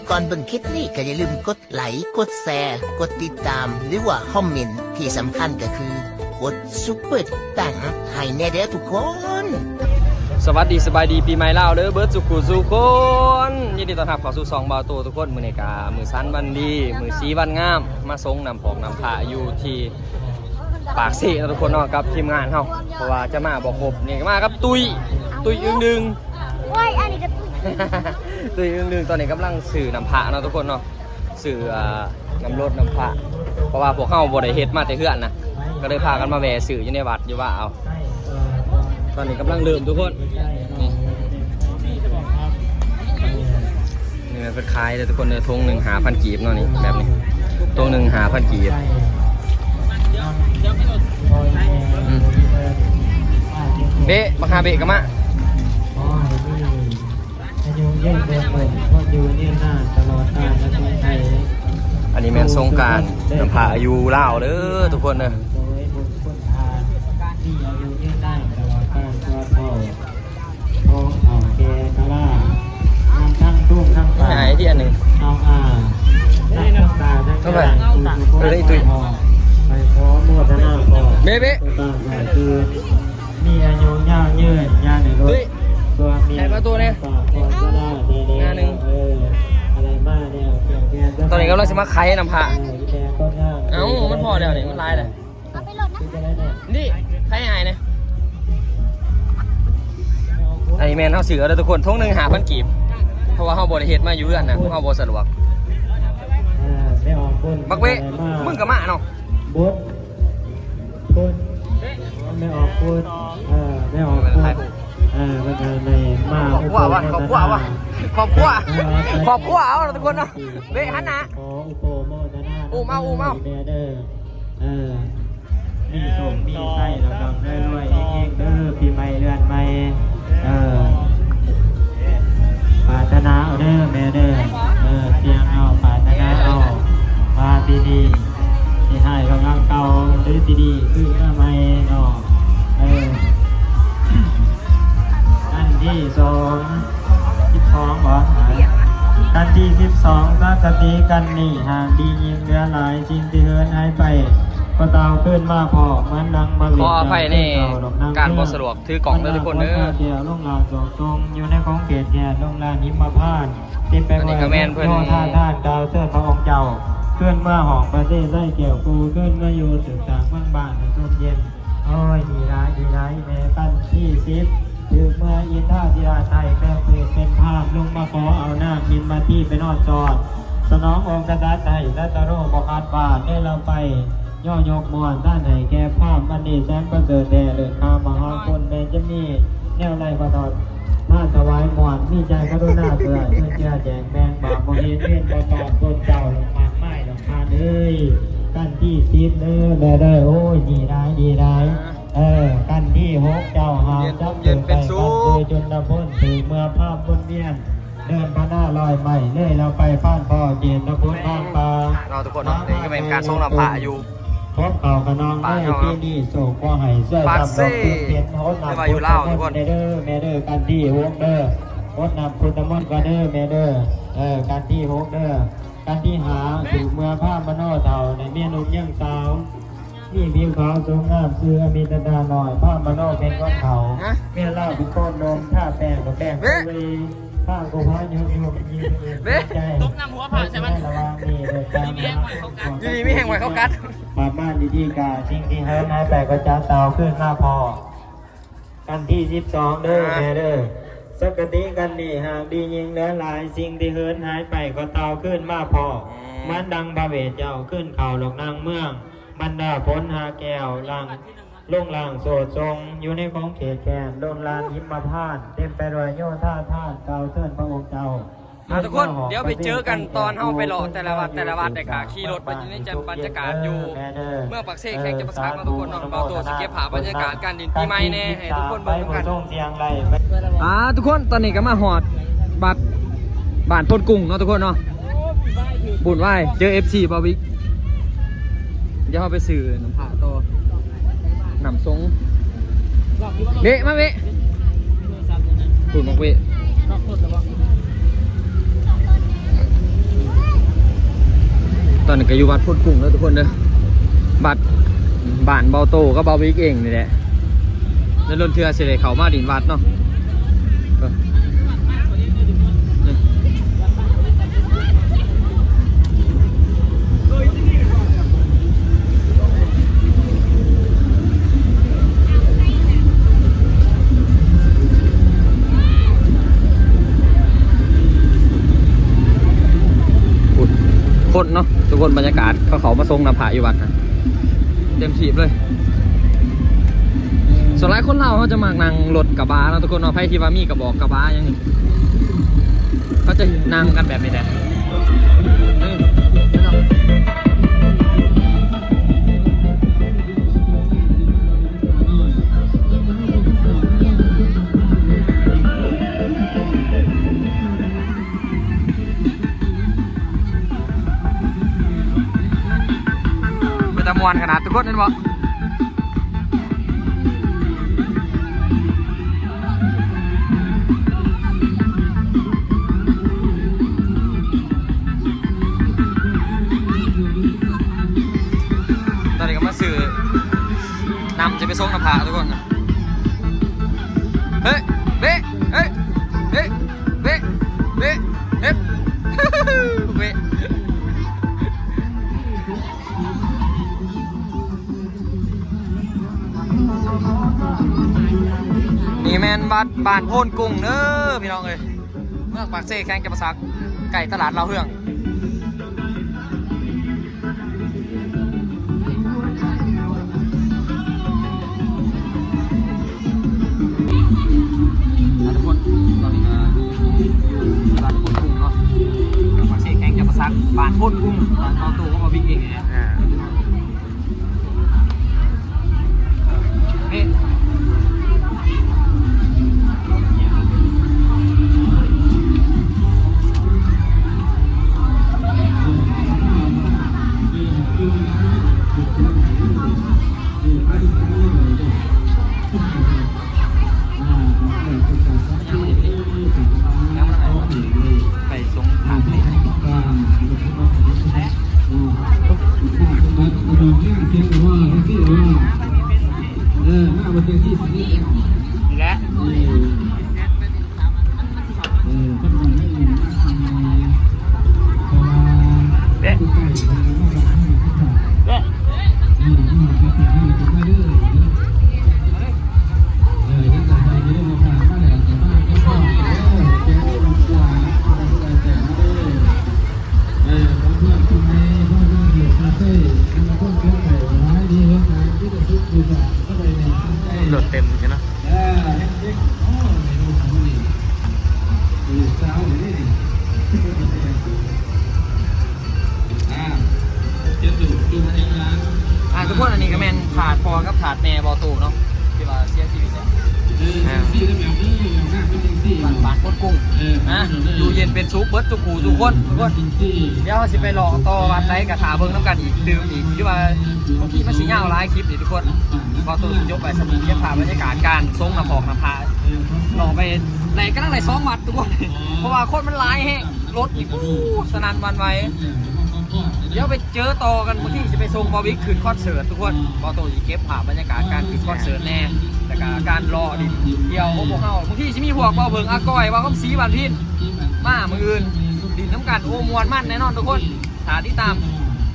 ກ່ອນເບິ່ງຄລິບນີ້ກໍຢ່າລືມກົດໄລ, ກົດແຊ, ກົດຕິດຕາມ ຫຼືວ່າຄອມເມັນ, ທີ່ສຳຄັນກໍຄືກົດຊຸບເປີຕັງໃຫ້ແດ່ເດີທຸກຄົນ. ສະຫວັດດີ ສະບາຍດີປີໃໝ່ລາວເດີ ເບິດສູ່ຄູ່ສູ່ຄົນ. ຍິນດີຕ້ອນຮັບເຂົ້າສູ່ຊ່ອງບ່າວໂຕທຸກຄົນ. ມື້ນີ້ກໍມື້ສັນວັນດີ ມື້ສີວັນງາມ ມາສົງນ້ຳພອກນ້ຳພະຢູ່ທີ່ ປາກເຊເນາະທຸກຄົນເນາະ ກັບທີມງານເຮົາ ເພາະວ່າຈະມາບໍ່ຄົບ. ນີ້ມາກັບຕຸ້ຍ ຕຸ້ຍອຶ່ງດຶງ ໂອ້ຍ ອັນນີ້ກໍຕຸ້ຍ ຕຸ້ຍອຶ່ງດຶງ. ຕອນນີ້ກຳລັງຊື້ນ້ຳພະເນາະທຸກຄົນເນາະ ຊື້ ອ່າ ນ້ຳລົດນ້ຳພະ ເພາະວ່າພວກເຮົາບໍ່ໄດ້ເຮັດມາແຕ່ເຮືອນນະ ກໍເລີຍພາກັນມາແວ່ຊື້ຢູ່ໃນວັດຢູ່ວ່າເອົາ. ຕອນນີ້ກຳລັງເລີ່ມທຸກຄົນ ນີ້ ນີ້ແມ່ນເພິ່ນຂາຍເດີທຸກຄົນເດີ ຖົງໜຶ່ງຫ້າພັນກີບເນາະ ນີ້ແບບນີ້ ຖົງໜຶ່ງຫ້າພັນກີບ. ອືມ ເບະ ບັກຫາເບະກໍມາ. ອັນນີ້ແມ່ນສົງການນຳພະອາຍຸລາວເດີທຸກຄົນເດີ. ຂອງເຖົ້າແກ່ຊະລາ ນຳທັງລູກທັງຫຼານ ຫາຍທີ່ອັນໜຶ່ງ ເອົາອາ ນຳທັງຕາທັງຍາຍ ເອີ ໄປຂໍອະນຸໂມທະນາພໍ້ ເບະເບະ ມີອາຍຸຍາວຍືນ ຢ່າໃຫ້ລົດ ຕົວເມຍ ໃຫ້ປະຕູແດ່ ຊະລາແດ່ ເອີ ອະໄລມາແລ້ວ ຕອນນີ້ກຳລັງຊິມາໄຂນ້ຳພະ ເອີ ເອົ້າ ມັນພໍແລ້ວນີ້ ມັນຫຼາຍແລ້ວ. ເອົາໄປໂລດນະ ນີ້ ໃຜຫາຍນະ. ອັນນີ້ແມ່ນເຮົາຊື້ເອົາເດີທຸກຄົນ ຖົງໜຶ່ງຫ້າພັນກີບ ເພາະວ່າເຮົາບໍ່ໄດ້ເຮັດມາຢູ່ເຮືອນນະ ເຮົາບໍ່ສະດວກ. ບັກເວະ ມຶງກໍມາເນາະ ບຸດ ພຸດ ແມ່ອອກພຸດ ເອີ ແມ່ອອກພຸດ ເອີ ເພິ່ນກໍໄດ້ມາ ຄອບຄົວວະ ຄອບຄົວວະ ຄອບຄົວ ຄອບຄົວ ເອົາເນາະທຸກຄົນເນາະ ເວະຫັນໜ້າ ຂໍອຸໂປໂມທະນາ ອຸ້ມເອົາ ອຸ້ມເອົາ ແມ່ເດີ. ເອີ ມີໂຊກມີໄຊ ລ່ຳໆລວຍໆ ເຮັງໆເດີ ປີໃໝ່ເດືອນໃໝ່ ເອີ ປາດຖະໜາເອົາເດີແມ່ເດີ ເອີ ສ່ຽງເອົາ ປາດຖະໜາເອົາ ວ່າປີນີ້ຊິຮ້າຍກວ່າເກົ່າ ຫຼືຊິດີຂຶ້ນມາໃໝ່ເນາະ ເອີ. ອັນທີສອງ ສິບສອງບໍ? ອັນທີສິບສອງ ສັກກະຕິກັນນີ້ ຫາກດີຍິ່ງເຫຼືອຫຼາຍ ສິ່ງທີ່ເຫີນຫາຍໄປ ກໍຕາວຄືນມາພໍ້ ເໝືອນດັ່ງພະເວດ ຂໍອະໄພໃນການບໍ່ສະດວກຖືກ້ອງເດີທຸກຄົນເດີ ແກ້ວລົງລາດສອກສົ່ງ ຢູ່ໃນຂົງເຂດແດນລົງລາດຫິມມະພານ ເຕັມໄປດ້ວຍໂຍທາທານ ກ່າວເຊີນພະອົງເຈົ້າ ຄືນເມືອຫ້ອງພະເຊໄຊແກ້ວຄູ່ ຄືນເມືອຢູ່ສືບສານເມືອງບ້ານໃຫ້ຮົ່ມເຢັນ. ໂອ້ຍ ດີຫຼາຍ ດີຫຼາຍ ແມ່ ຂັ້ນທີສິບ ຖືກເມືອອິນທາທິລາດໄທ ແປງເພດເປັນພາມ ລົງມາຂໍເອົານາງມິນມາທີໄປນອນສອດ ສະໜອງອົງກະສັດໄດ້ ສັດຕະໂລບໍ່ຂັດບາດ ໄດ້ລາວໄປຍໍຍົກມ່ວນ ທ່ານໃຫ້ແກ່ພາມ ອັນນີ້ແສນປະເສີດແທ້ ເລີດຄ່າມະຫາຄຸນ ແມ່ນຈະມີແນວໃດກໍທອດ ທ່ານຖວາຍມ່ວນ ມີໃຈກະລຸນາເອື້ອເຟື້ອ ເຊື້ອແຈກແບ່ງ ບາບບໍ່ເຫັນເວນບໍ່ຕອບ ຕົນເຈົ້າດອກໝາກໄມ້ດອກທ່ານເອີຍ ຂັ້ນທີສິບເດີແມ່ເດີ ໂອ້ຍ ດີຫຼາຍ ດີຫຼາຍ ເອີ ຂັ້ນທີຫົກ ເຈົ້າຫາຈັບເປັນໄປກັນເດີ ຈຸນລະພົນ ຖືກເມືອພາບວົນວຽນ ເດີນພະນາລອຍໄມ້ ເລີຍລາວໄປພານພໍ່ເຈດຕະພຸນທາງປ່າເນາະທຸກຄົນເນາະ ນີ້ກໍແມ່ນການສົງນ້ຳພະຢູ່ ພົບເຂົ້າຂະນອງເດີ ປີນີ້ໂຊກບໍ່ໃຫ້ເຊື່ອຊ້ຳດອກ ເພິ່ນເປັນໂຫນນຳພຸດມນເດີແມ່ເດີ ຂັ້ນທີຫົກເດີ ໂຫນນຳພຸດມນກ່ອນເດີແມ່ເດີ ເອີ ຂັ້ນທີຫົກເດີ ຂັ້ນທີຫ້າ ຖືກເມືອພາມມະໂນເຖົ້າ ໃນເມນຸບຍັງສາວ ມີຜິວຂາວສົງງາມ ຊື່ອະມິດຕະດານ້ອຍ ພາມມະໂນເປັນຄົນເຖົ້າ ເມຍລາວເປັນຄົນໜຸ່ມ ທາແປ້ງກໍແປ້ງໂກເລ ພາກູພາຍຸບຍຸບຍິງເປັນໃຈ ຕົບນ້ຳຫົວພະໃສ່ມັນ ລະວັງດີເດີ ຢູ່ດີມີແຮງ ໄວ້ເຂົາກັດ ປະມານດີໆກະ ສິ່ງທີ່ເຫີນຫາຍໄປກໍຈະຕາວຄືນມາພໍ້ ຂັ້ນທີສິບສອງເດີແມ່ເດີ ສັກກະຕິກັນນີ້ຫາກດີຍິ່ງເຫຼືອຫຼາຍ ສິ່ງທີ່ເຫີນຫາຍໄປກໍຕາວຄືນມາພໍ້ ເໝືອນດັ່ງພະເວດເຈົ້າ ຄືນເຂົ້າດອກນາງເມືອງ ບັນດາຝົນຫາແກ້ວ ຫຼັ່ງລົງຫຼັ່ງໂສດຊົງ ຢູ່ໃນຂົງເຂດແຄບ ໂດນລານຫິມມະພານ ເຕັມໄປດ້ວຍໂຍທາທານ ກ່າວເຊີນພະອົງເຈົ້າ ອ່າ ທຸກຄົນ ດຽວໄປເຈີກັນຕອນເຮົາໄປເລາະແຕ່ລະວັດ ແຕ່ລະວັດ ແລ້ວກະຂີ່ລົດໄປໃນບັນຍາກາດຢູ່ເມືອງປາກເຊ ແຂວງຈຳປາສັກເນາະທຸກຄົນເນາະ ບ່າວໂຕຊິເກັບພາບບັນຍາກາດການຫຼິ້ນປີໃໝ່ແດ່ໃຫ້ທຸກຄົນເບິ່ງນຳກັນ ອ່າ ທຸກຄົນ ຕອນນີ້ກໍມາຮອດວັດບ້ານໂພນກຸງເນາະທຸກຄົນເນາະ ບຸນວາຍ ເຈີເອັຟຊີບ່າວວິກ ດຽວເຮົາໄປຊື້ນ້ຳພະຕໍ່ ນ້ຳສົງ ເວະ ມາເວະ ພຸ້ນບັກເວະ ຕອນນີ້ກໍຢູ່ວັດໂພນກຸງເດີທຸກຄົນເດີ ວັດ ບ້ານເບົາໂຕກັບເບົາບິກເອງນີ້ແຫຼະ ແຕ່ດົນເທື່ອຊິໄດ້ເຂົ້າມາຫຼິ້ນວັດເນາະ. ເອີ ຄົນເນາະທຸກຄົນ ບັນຍາກາດເຂົາເຂົ້າມາສົ່ງນ້ຳພະຢູ່ວັດນະ ເຕັມທີ່ເລີຍ. ສ່ວນຫຼາຍຄົນລາວເຮົາຈະມັກນັ່ງລົດກະບະເນາະທຸກຄົນເນາະ ໃຜທີ່ວ່າມີກະບອກກະບະຫຍັງນີ້ ເຂົາຈະນັ່ງກັນແບບນີ້ແຫຼະ. ເປັນຕາມ່ວນຂະໜາດທຸກຄົນ ເຫັນບໍ່? ຕອນນີ້ກໍມາຊື້ນ້ຳ ຈະໄປສົ່ງນ້ຳພະທຸກຄົນ. ເຮີ້ຍ ເບະ ເຮີ້ຍ ເບະ ເບະ ເບະ ເບະ ເບະ. ນີ້ແມ່ນວັດບ້ານໂພນກຸງເດີພີ່ນ້ອງເອີຍ ເມືອງປາກເຊ ແຂວງຈຳປາສັກ ໃກ້ຕະຫຼາດດາວເຮືອງ. ອ່າ ທຸກຄົນ ຕອນນີ້ກໍຢູ່ທີ່ວັດໂພນກຸງເນາະ ເມືອງປາກເຊ ແຂວງຈຳປາສັກ ບ້ານໂພນກຸງ ບ້ານເບົາໂຕກັບເບົາບິກເອງນີ້ແຫຼະ. ອ່າ ນີ້ ໄປສົ່ງທາງນີ້ ນີ້ແຫຼະ. ເບະ ເບະ ລົດເຕັມຢູ່ເນາະ. ອ່າ ທຸກຄົນ ອັນນີ້ກໍແມ່ນທາດພໍ່ກັບທາດແມ່ເບົາໂຕເນາະ ທີ່ວ່າເສຍຊີວິດແລ້ວ. ອ່າ ບ້ານ ບ້ານໂພນກຸງ ອ່າ ຢູ່ເຢັນເປັນສຸກເບິດທຸກຜູ້ທຸກຄົນ ທຸກຄົນ. ດຽວເຮົາຊິໄປເລາະຕໍ່ວັດໃດກໍຖ້າເບິ່ງນຳກັນອີກຕື່ມອີກ ຄືວ່າບາງທີມັນຊິຍາວຫຼາຍຄລິບນີ້ທຸກຄົນ. ເບົາໂຕຊິຈົບໄປສ່ຳນີ້ ເກັບພາບບັນຍາກາດການສົ່ງນ້ຳພອກນ້ຳພະ ເລາະໄປໄດ້ ກຳລັງໄດ້ສອງວັດທຸກຄົນ ເພາະວ່າຄົນມັນຫຼາຍແຮງ ລົດນີ້ ອູ້ ສະໜັ່ນຫວັ່ນໄຫວ. ດຽວໄປເຈີຕໍ່ກັນ ບາງທີຊິໄປສົ່ງເບົາບິກຂຶ້ນຄອນເສີດທຸກຄົນ. ເບົາໂຕຊິເກັບພາບບັນຍາກາດການຂຶ້ນຄອນເສີດແດ່ ແລ້ວກະການເລາະຫຼິ້ນທ່ຽວຂອງພວກເຮົາ. ບາງທີຊິມີພວກເບົາເຜິ້ງ ອາກ້ອຍ ເບົາຄຳສີ ບ້ານພີນ ມາມື້ອື່ນ ຫຼິ້ນນຳກັນ. ໂອ້ ມ່ວນມັນແນ່ນອນທຸກຄົນ. ຖ້າຕິດຕາມ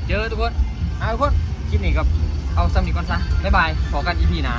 ເຈີທຸກຄົນ. ເອົາ ທຸກຄົນ ຄລິບນີ້ກໍເອົາສ່ຳນີ້ກ່ອນຊະ ບາຍບາຍ ພໍ້ກັນອີພີໜ້າ.